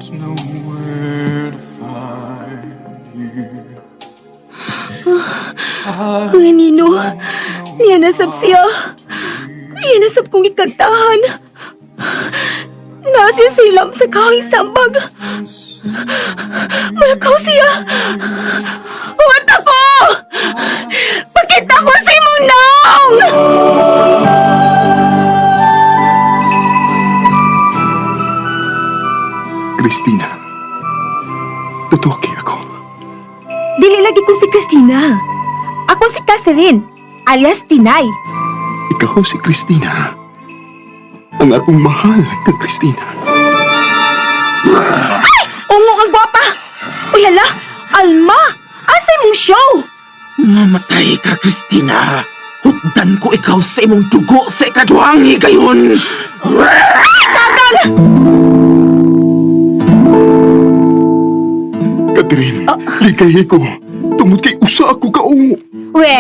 Don't know where to find you. Ang nino, niya nasab siya. Niya nasab kong ikantahan. Nasa silam sa kahoy sambag. Malakaw siya. Huwag ako! Pakita ko si Munong! Christina. Totoo kay ako. Dili lagi ko si Christina. Ako si Catherine, alias Tinay. Ikaw si Christina. Ang akong mahal kang Christina. Ungo ang gwapa! Uy, hala! Alma! Asay mong show? Mamatay ka, Christina. Hukdan ko ikaw sa imong dugo sa ikaduhang higayon. Catherine, ligay ko. Tungod kay usa ako kaungo. We,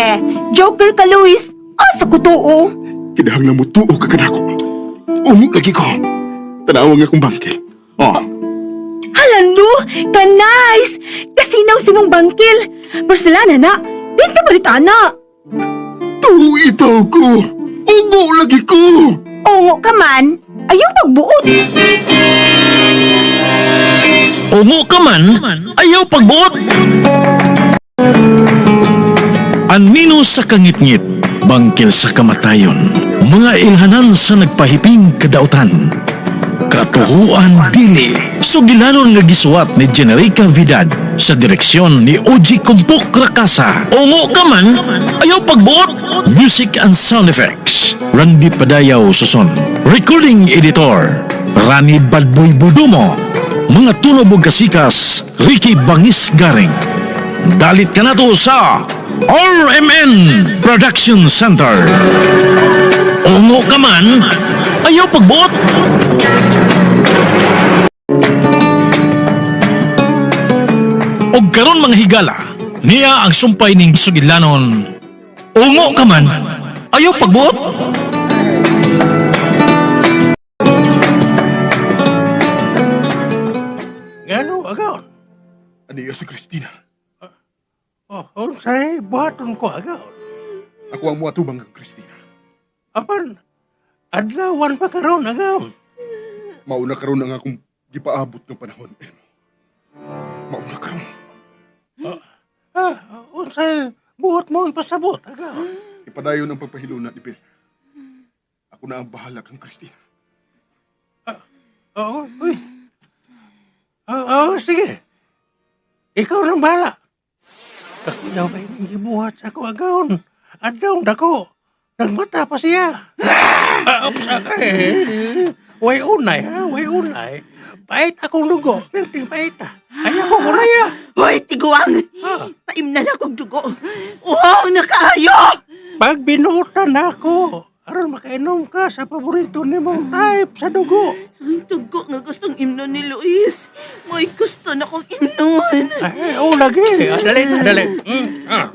joker ka, Luis. Asa ko tuo? Kinahanglan mo tuo ka kanako. Ungo lagi ko. Tanawa nga akong bangkil. Oh, Hala, no! Ka-nice! Kasinaw si mong bangkil. Porcelana na. Di ka balita na. tuo itaw ko. Ungo lagi ko. Ungo ka man, ayaw pagbuot. Ungo ka man, ayaw pagbuot. Anino sa kangitngit, bangkil sa kamatayon, mga ilhanan sa nagpahiping kadautan. Katuhuan dili, sugilanon nga gisuwat ni Generica Vidad sa direksyon ni Oji Kumpok Rakasa. Ungo ka man, ayaw pagbuot. Music and sound effects, Randy Padayaw Suson. Recording editor, Rani Badboy Budumo. Mga tunob ug kasikas, Ricky Bangis Garing. Dalit ka na to sa RMN Production Center. Ungo ka man, ayaw pagbuot. Og karon mga higala, niya ang sumpay ning sugilanon. Ungo ka man, ayaw pagbuot. Ngano, agaw? Aniya si Christina. Oh, unsay buhaton ko, agaw? Ako ang muatubang kang Christina. Apan, adlawan pa karon, agaw. Mauna karon ang akong gipaabot ng panahon, Elmo. Mauna karon. Ah, unsay buhat mo ipasabot, agaw? Ipadayon ang pagpahiluna ni Bill. Ako na ang bahala kang Christina. Oo, uy. Oo, sige. Ikaw nang bahala. Kakuyaw kayo ng gibuhat sa ako, agaw. Adlaw dako. Nagmata pa siya. Ah, oops, ah, eh. Way unay, ha? Way unay. Pait akong dugo. Perting pait, ah. Ayaw ko unay, ah. Hoy, tiguang! Ah. Paimnan akong dugo. Wow, nakaayo! Pag binutan ako, aron makainom ka sa paborito nimong type sa dugo. Ang dugo nga gustong imnon ni Luis. Mo'y gusto na kong imnon. Ay, oh, lagi. Ah, dali, dali. Ah.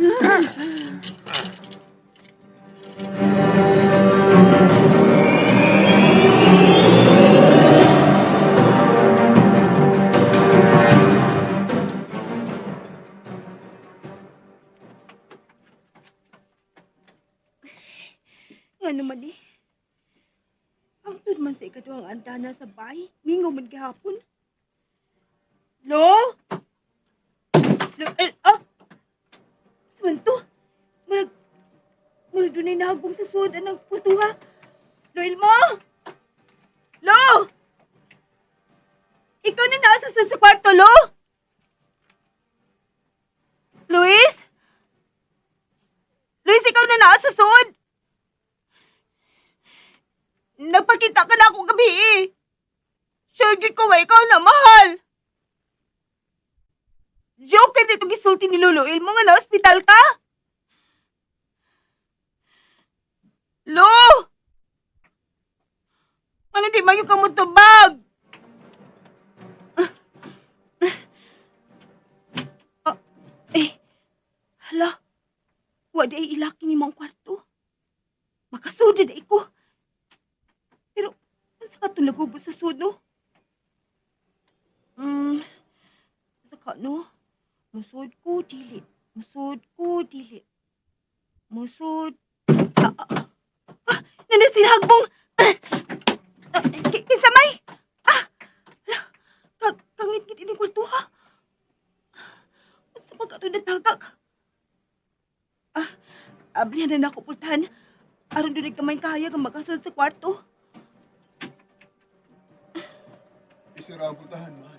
Nga naman eh. Ang tud man sa ikaduhang andana sa bahay, mingaw man gihapon. Lo? Lo, eh, ah! Saan to? Murag, murag dunay nahagbong sa sud anang pultuha. Lo, Ilmo! Lo! Ikaw na nasa sud sa kwarto, Lo? Luis? Luis, ikaw na nasa sud? Nagpakita ka na ako gabi eh. Sure gyud ko nga ikaw na mahal. Joke na dito gisulti ni Lolo Ilmo nga na ospital ka. Lo! Ano di man yung kamutubag? Ah, eh, hala. Wa di ay ilaki ni mong kwarto. Makasudid ay ko. Pero, ano sa katong nagubo sa sud, no? Saka no, musod ko dili. Musod ko dili. Musod. Ah, ah, ah, nanasinhagbong. Ah, ah, kinsa may? Ah, ala, kangit-ngit ini kultuha. Sa pagkato na tagak. Ah, ablihan na nako pultahan. Aron dunay kamay kaya nga makasud sa kwarto. Isira ang pultahan, mahal.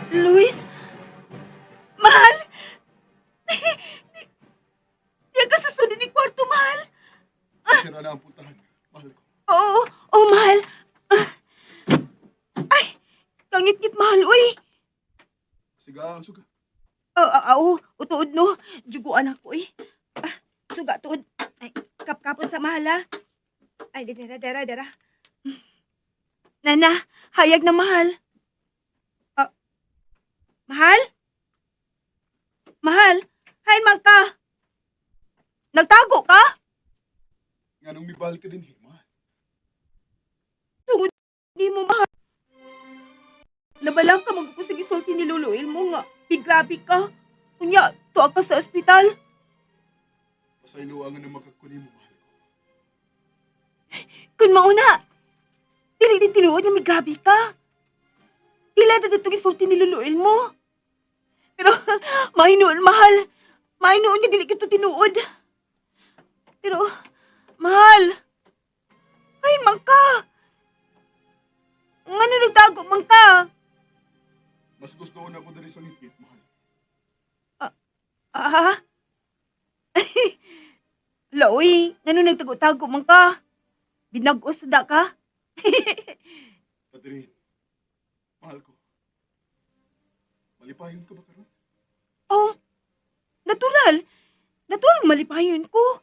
Luis? Mahal? Diyan ka sa sunod ni kwarto, mahal. Isira na ang pultahan, mahal ko. Oo, oh, mahal. Ah. Ay, kangit-ngit mahal, uy. Siga ang suga. Oo, oo, utuod no. Juguan ako, eh. Ah, suga tuod. Ay, kapkapon sa mahal, ah. Ay, dara, dara, dara. Nana, hayag na mahal. Ah, mahal? Mahal? Hay man ka. Nagtago ka? Nga nung mibal ka din, eh, mahal. Tungod di mo mahal. Nabala ka magkukusig isulti ni Lolo mo nga. Bigrabe ka. Unya, tuwa ka sa ospital. Pasaylo ang nga makakuni mo, mahal ko. Kun mauna, dili din tinuod nga migrabe ka. Pila na dito gisulti ni Lolo mo. Pero mahinuon mahal. Mahinuon nga dili kito tinuod. Pero mahal. Ay man ka. Ngano nagtago man ka? Mas gusto na ako diri sa ngitngit, mahal. Ah? Laoy, ngano nagtago-tago man ka? Binag-os na da ka? Catherine, mahal ko. Malipayon ka ba karon? Oh, natural. Natural malipayon ko.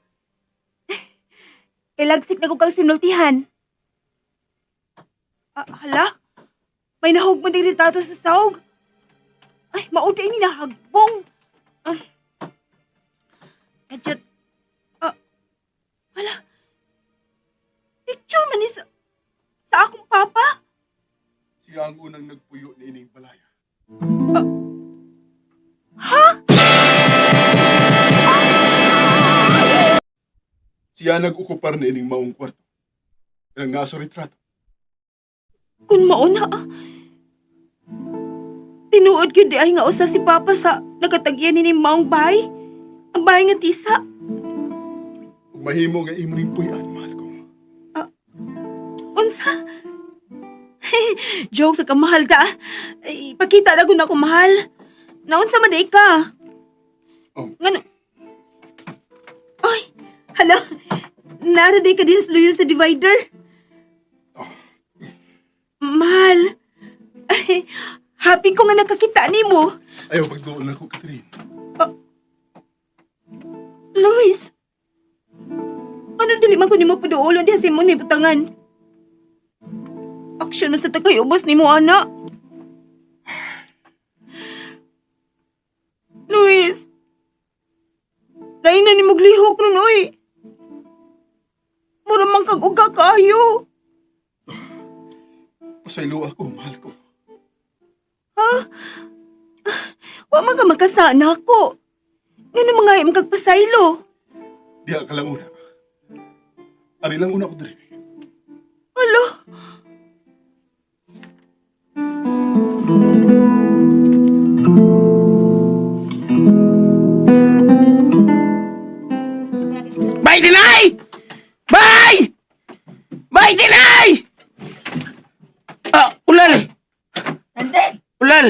Kay lagsik na ko kang sinultihan. Ah, hala? May nahog mo din retrato sa sahog. Ay, mauti ini nahagbong. Ah. Kadyot. Ah, hala. Picture man ni sa akong papa. Siya ang unang nagpuyo ni ining balaya. Ha? Siya nag-ukupar ni ining maong kwarto. Kanang nasa retrato. Kung mauna, ah. Tinuod gyud di ay nga usa si Papa sa nakatagyan ni maong bahay. Ang bahay nga tisa. Ug mahimo nga imo ning puy-an, mahal ko. Unsa? Joke sa kamahal ka. Ay, ipakita na gud ako mahal. Naunsa man di ka? Oh. Ngano? Ay, hala. Nara di ka din sa luyo sa divider. Oh. Mahal. Ay, happy ko nga nakakita nimo. Ayaw pagduol na ko, Catherine. Luis! Ano dili man ko nimo paduolon diha sa imong nibutangan? Aksyon na sa tagay ubos nimo ana. Luis! Lain na nimo glihok nun oy. Mura man kag uga kaayo. Pasaylo ako, mahal ko. Ha? Wa man ka makasana ko. Ngano mga imong kagpasaylo? Diha ka lang una. Ari lang una ko diri. Alo. Bye, Dinay! Bye! Bye, Dinay! Ah, ulal! Nande, Ulal!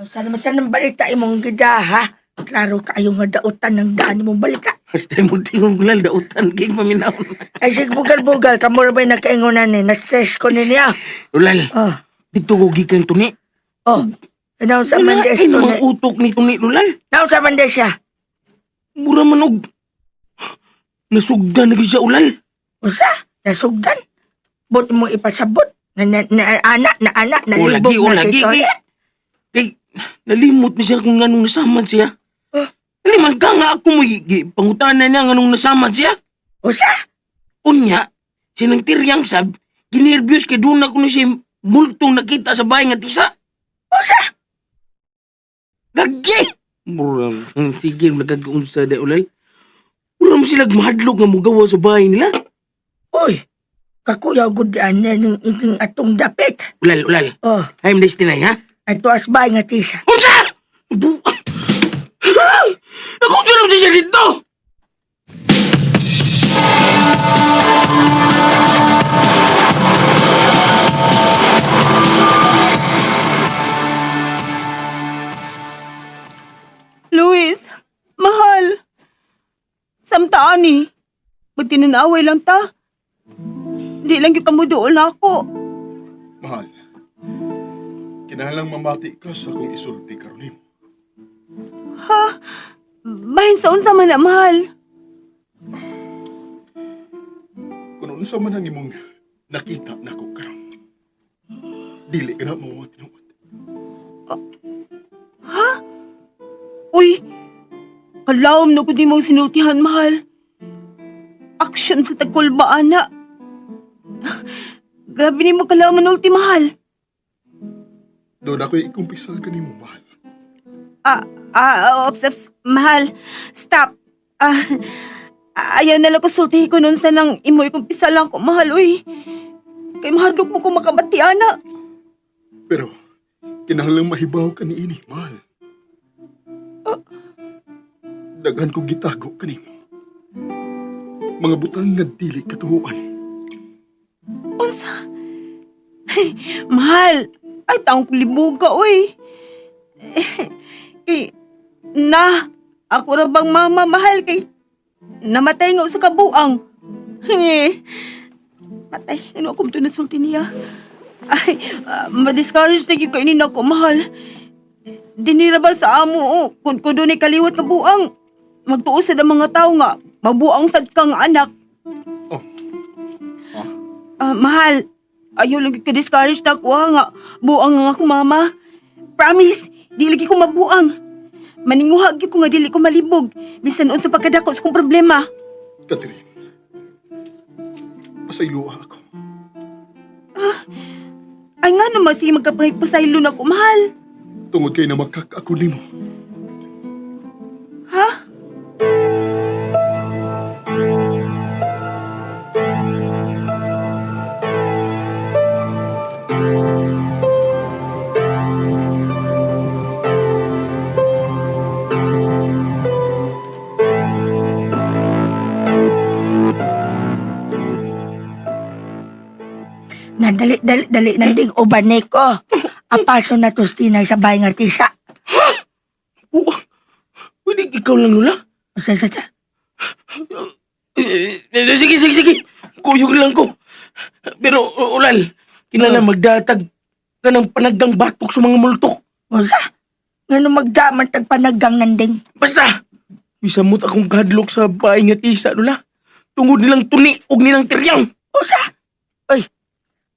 saan naman saan ang balita imong gida, ha? Klaro kaayo nga dautan ng daan imong balita. Hasta mo tingong ulal, dautan kay paminaw. Ay, sig bugal-bugal, kamo ra ba'y nakaingonan ni? Na-stress ko niya. Ulal, Oh, dito ko gikan tuni. oh. Naon sa man Wala, des ay, namang tuni? utok ni tuni, ulal. Naon sa man des siya? Mura man og... Nasugdan na gyud siya, ulal. Usa, nasugdan. But mo ipasabot. Na, na, anak, na anak, na O lagi, o na lagi. si Kay, Tony. kay, nalimot na siya kung anong nasamad siya. Ah. Naliman ka nga ako mo, pangutanan niya nga anong nasamad siya. Usa, Unya, sinang tiryang sab, ginervyos kay doon ako na siya Multong nakita sa bahay nga tisa. Usa! Lagi! Murang, sige, nagkagaunsa da ulal. Murang sila mahadlok nga mugawa sa bahay nila. Uy! Kakuyaw gud ana ning iking atong dapit. Ulal, ulal. Oh, Ay, mdais tinay, ha? ato as bahay nga tisa. Unsa! Bu... Nakunsa naman siya dito! Luis, mahal. Samtaan ni. Magtinanaway lang ta. Di lang yung kamuduol na ako. Mahal, kinahanglang mamati ka sa akong isulti karon nimo. Ha? Bahin sa unsa man na, mahal. Kung unsa man ang imong nakita nako karon. Dili ka na mo tinuod. Uy, kalawom na ko di mong sinultihan, mahal. Action sa tagkulba, ana. Grabe ni mo kalawom manulti, mahal. Doon ako'y ikumpisal kanimo, mahal. Ah, ah, ops, ops, mahal. Stop. Ah, ayaw na lang ko sultihin ko nun sa nang imoy kong pisa lang ko, mahal, uy. Kay mahadlok mo ko makabati, ana. Pero kinahanglang mahibaw ka niini, mahal. Daghan ko gitago kanimo. Mga butang nga dili katuhuan. Unsa? Ay, mahal. Ay, taong kulibuga, uy. Eh, kay, na, ako ra bang mama, mahal, kay, namatay nga sa kabuang. Eh, patay, ano akong tunasulti niya? Ay, ma-discourage na gyud ko ini nako, mahal. Dinira ba sa amo, oh, kung doon ay kaliwat nga buang, magtuo sad ang mga tao nga, mabuang sad kang anak. Oh. Ah? Ah, mahal, ayaw lang ka-discourage na ako ha nga. Buang nga ako, mama. Promise, di lagi ko mabuang. Maninguhag gyud ko nga dili ko malibog. Bisan unsa pagkadako sa kong problema. Catherine, pasayloa ako. Ay nga naman sige magkapahigpasaylo na ako, mahal. Tungod kay namakak ako nimo. Ha? Na dali dali dali nanding uban ni ko. Apaso na tustinay sa bahay nga tisa. Buang. Pwede ikaw lang, Lola. Usa sa sa. Eh, eh, Sige, sige, sige. Kuyog lang ko. Pero, ulal, kinahanglan magdatag ka ng panaggang batok sa mga multo. Usa. Ngano magdaman tag panaggang nanding. Basta! Bisamot akong kadlok sa bahay nga tisa, Lola. Tungod nilang tuni og nilang tiryang. Usa. Oy.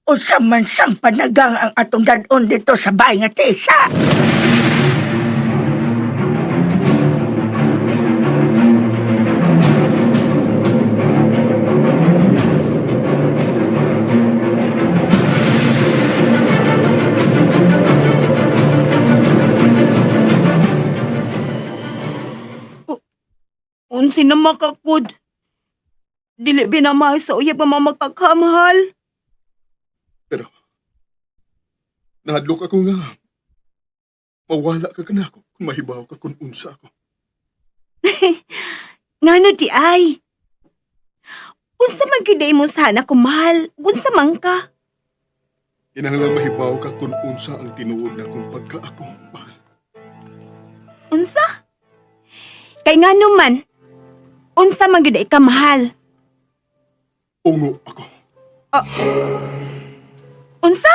Usa man sang panagang ang atong dadon dito sa bahay nga tisa. Unsi na makakod. Dili binamahay sa uyab nga mamakakhamahal. Pero nahadlok ako nga mawala ka kanako kung mahibaw ka kung unsa ako. Ngano di ay? Unsa man gyud mo sana ko mahal? Unsa man ka? Kinahanglan mahibaw ka kung unsa ang tinuod na kung pagka ako, mahal. Unsa? Kay ngano man? Unsa man gyud ay ka mahal? Ungo ako. Unsa?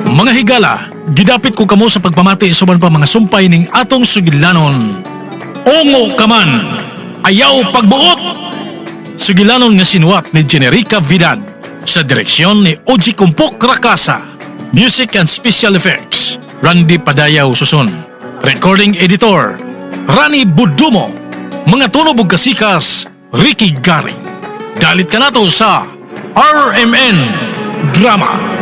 Mga higala, gidapit ko kamo sa pagpamati sa uban pa mga sumpay ning atong sugilanon. Ungo ka man, ayaw pagbuot! Sugilanon nga sinuwat ni Generica Vidad sa direksyon ni Oji Kumpok Rakasa. Music and Special Effects, Randy Padayaw Susun. Recording Editor, Rani Budumo. Mga tunog ug kasikas, Ricky Garing. Dalit ka nato sa RMN Drama.